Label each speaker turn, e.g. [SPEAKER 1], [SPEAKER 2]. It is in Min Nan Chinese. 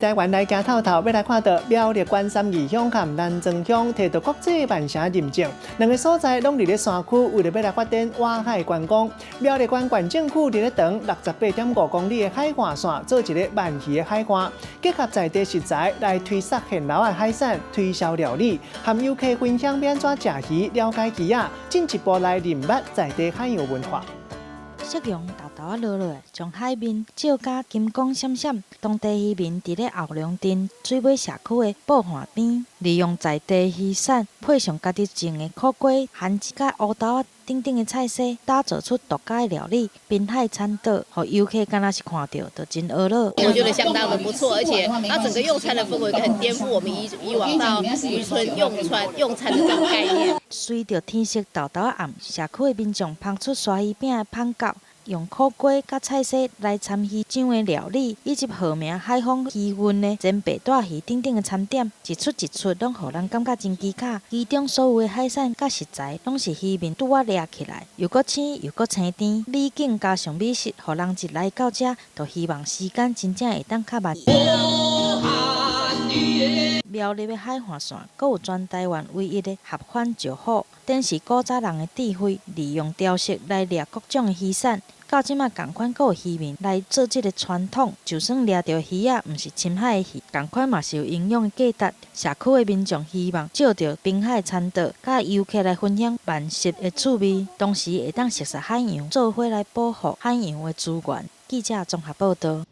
[SPEAKER 1] 台灣來行透透，欲來看著苗栗縣三義鄉佮南庄鄉提著國際慢城認證，兩個所在攏佇咧山區，為著欲來發展倚海觀光。苗栗縣縣政府佇咧長68.5公里的海岸線做一个鰻魚的海岸，結合在地食材來推捒現撈的海產，推銷料理，和遊客分享欲按怎食魚、了解魚仔，進一步來認捌在地海洋文化。
[SPEAKER 2] 夕陽沓沓仔落落來，將海面照甲金光閃閃。當地漁民佇咧後龍鎮水尾社區的埔岸邊，利用在地魚產，配上家己種的苦瓜、番薯佮烏豆仔等等的菜色，打造出獨家的料理——濱海餐桌，予遊客敢若是看著就真懊惱。
[SPEAKER 3] 我覺得相當的不錯，而且它整個用餐的氛圍很顛覆我們以往到漁村用餐的這種概念。
[SPEAKER 2] 隨著天色沓沓仔暗，社區的民眾捧出沙魚餅的芳厚，用苦瓜佮菜色來摻魚醬的料理，以及號名海豐魚雲的煎白帶魚等等的餐點，一出一出攏予人感覺真奇巧。其中所有的海產佮食材，攏是漁民拄仔掠起來，又閣鮮又閣青甜，美景加上美食，予人一來到遮，就希望時間真正會當較慢。苗栗的海岸線，閣有全台灣唯一的合歡石虎，展示古早人的智慧，利用雕飾來掠各種的魚產。到這馬仝款，閣有漁民來做這个傳統，就算掠著魚仔，毋是深海的魚，仝款嘛是有營養的價值。社區的民眾希望藉著濱海餐桌，佮遊客來分享慢食的趣味，同時會當熟悉海洋，做伙來保護海洋的資源。記者綜合報導。